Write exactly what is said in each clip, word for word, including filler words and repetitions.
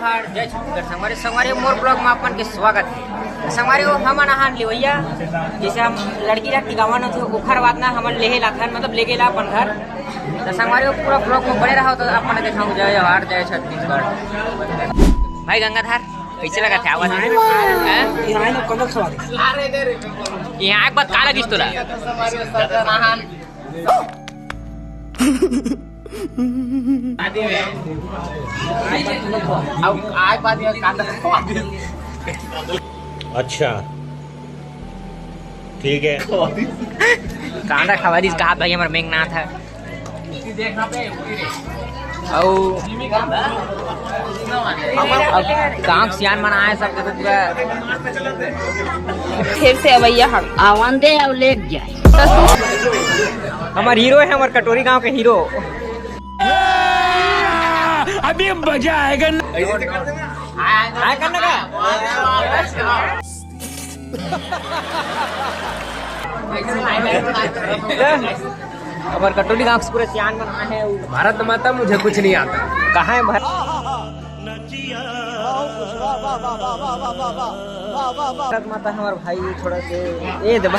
जय छत्तीसगढ़ संगवारी, संगवारी मोर blog में अपन के स्वागत है। संगवारी हो, हमन आहान लेवैया, जैसे हम लड़की ला टिकावन होथे, ओखर बाद ना हमन लेहे लाथन, मतलब लेगे ला अपन घर। तो संगवारी हो, पूरा blog में बने रहो तो अपन देखाऊं। जय जोहार, जय छत्तीसगढ़। भाई गंगाधर, कैसे लगा था आवाज? हैं? यहाँ एक बात काला दिस तोला। अच्छा, ठीक है। कांदा खवा दिस कहा भाई हमर मेघनाथ है। अउ अब गांव के सियान मन आए सब, देखो पूरा। फिर से अवैया हम आवन दे अउ लेके जाए। हमर हीरो है, हमर कटोरी गांव के हीरो। अभी मजा आएगा ना। हाय करने का। हमर कटोरी गांव से पूरे सियान मन आए हैं। भारत माता, मुझे कुछ नहीं आता। कहाँ है भारत? भारत माता हमारे भाई थोड़ा से ये दबा।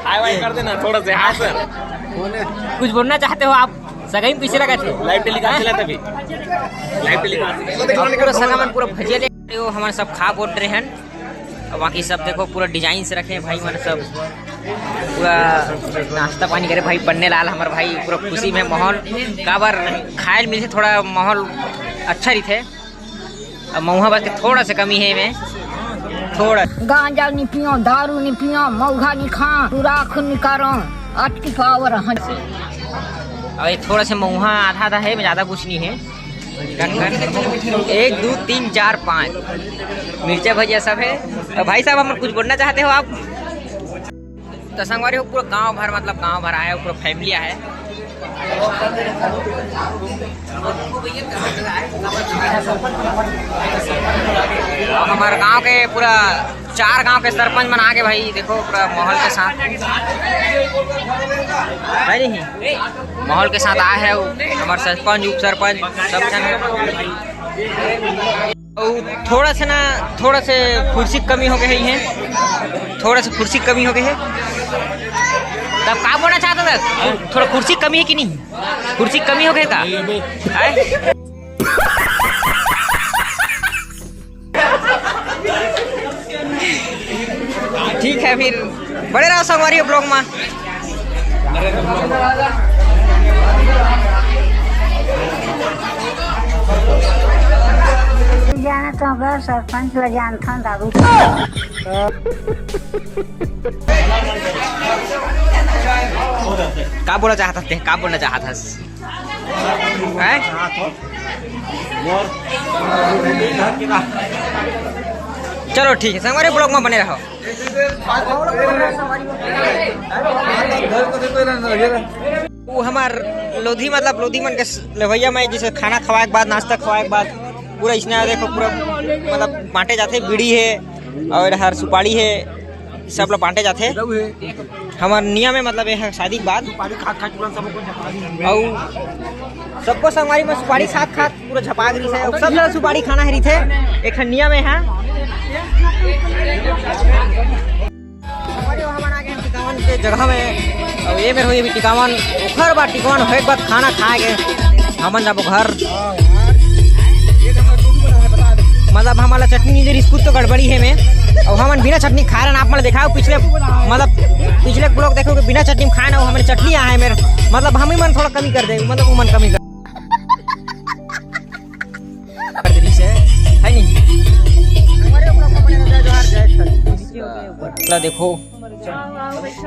हाय वाई कर देना थोड़ा से। हाँ सर। कुछ बोलना चाहते हो आप? सगाई में पीछे लगा थे। Live telecast चला था अभी। Live telecast। पूरा सगा मन पूरा भजिया ले, वो हमारे सब खा बोल रहे हैं। और बाकी सब देखो पूरा design से रखे हैं भाई मन सब। पूरा नाश्ता पानी करे भाई पन्ने लाल हमारे भाई पूरा खुशी में माहौल। काबर खायल मिलथे थोड़ा माहौल अच्छा रहिथे। अब मऊहा बस के थोड़ा सा कमी है में थोड़ा। गांजा नहीं पियो, दारू नहीं पियो, मऊहा नहीं खा, सुराख नहीं करो, अटकी पावर हंस। और ये थोड़ा सा मऊहा आधा आधा है, ज्यादा कुछ नहीं है। एक दो तीन चार पाँच मिर्चा भजिया सब है। और भाई साहब हम कुछ बोलना चाहते हो आप? तो संगवारी हो पूरा गांव भर, मतलब गांव भर आया है, पूरा family आया है। और हमारे गांव के पूरा चार गांव के सरपंच मन आगे भाई, देखो पूरा माहौल के साथ है नहीं, माहौल के साथ आया है हमारे सरपंच, उप सरपंच सब जन है। अउ थोड़ा से ना, थोड़ा से कुर्सी कमी हो गई है, थोड़ा से कुर्सी कमी हो गई है। तब का बोलना चाहता था? थोड़ा कुर्सी कमी है कि नहीं? कुर्सी कमी हो गई का? आय? ठीक है, फिर बने रहो संगवारी vlog में। जाना तो अगर सरपंच ला जानथन दारू। का बोला चाहत हस ते? का बोलना चाहत हस? हैं? चलो ठीक है, संगवारी vlog में बने रहो। वो हमार लोधी, मतलब लोधी मन के लेवैया में जैसे खाना खवाए के बाद, नाश्ता खवाए के बाद पूरा इसने देखो पूरा मतलब बांटे जाते, बीड़ी है और हर सुपारी है, सब लोग बांटे जाते। हमर नियम है, मतलब ये है शादी के बाद। अउ सबको संगवारी में सुपारी साथ खात पूरा झपाक रही है। सब जगह सुपारी खाना है रही थे, एक ठन नियम है। संगवारी हो, हमन आ गए टिकावन के जगह में। अउ ये मेर होई अभी टिकावन, ओखर बाद टिकावन होए के बाद खाना खाए के हमन जाबो घर। मतलब हमन ला चटनी नहीं दे रिस, कुछ तो गड़बड़ी है में। अउ हमन बिना चटनी खाए रहन, आप मन ला देखाओ पिछले, मतलब पिछले vlog देखो कि बिना चटनी में खाए ना, वो हमन चटनी आए मेर, मतलब हम ही मन थोड़ा कमी कर दे, मतलब वो मन कमी कर दे रिस है, है नहीं? ला देखो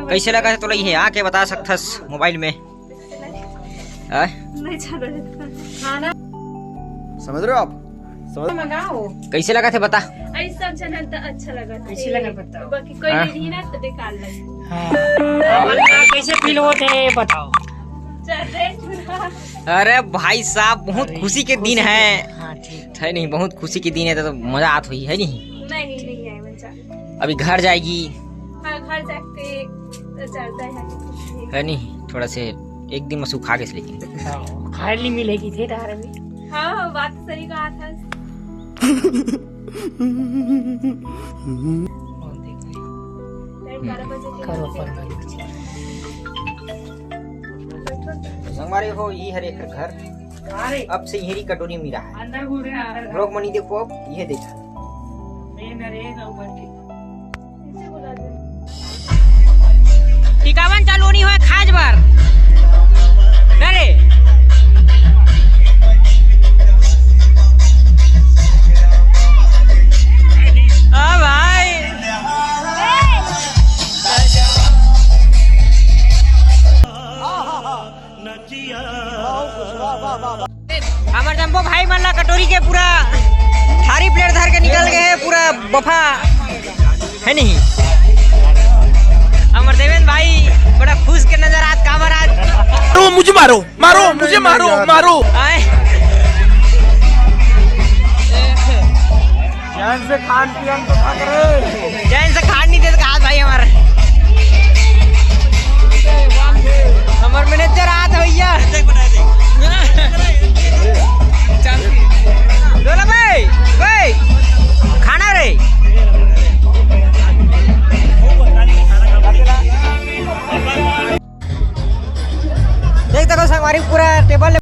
कैसे लगा है तोला ये आके बता सकथस मोबाइल में। आय? नहीं चल रहा है। खाना समझ रहे हो आप? समझ मंगाओ। कैसे लगा थे बता? ऐसा चैनल तो अच्छा लगा था। कैसे लगा बताओ? बाकी कोई हाँ। नहीं ना तो बेकार लगा। हाँ। कैसे फील होते हैं बताओ? चल रहे हैं थोड़ा। अरे भाई साहब, बहुत अरे, खुशी के दिन खुशी है। के, हाँ, ठीक। है नहीं, बहुत खुशी के दिन है तो, तो मजा आत हुई है नहीं। नहीं, नहीं आए मजा। अभी घर जाएगी। हाँ, घर जाके तो चलता है। है नहीं, थोड़ा से एक दिन में सुखा के लेकिन। हाँ, खाए नहीं मिलेगी थे तारे में। हाँ, हाँ, बात तो सही कहा था। संगवारी हो, ये हरे एकर घर। अब से यही कटोरी मिला है। ब्लॉग मनी देखो, अब ये देखा। टिकावन चालू नहीं हुआ खाज बार। अरे। ओ भाई। हमर जम्बो भाई मन ला कटोरी के पूरा थारी प्लेट धर के निकल गए हैं, पूरा बफा है नहीं। हमर देवेंद्र भाई बड़ा खुश के नजर आत, काबर आज। मारो, मुझे मारो, मारो, मुझे मारो, मारो। आए। चैन से खान पियन तो खा करे। चैन से खान नहीं देते कहा भाई हमारे। हमर मैनेजर आत भैया।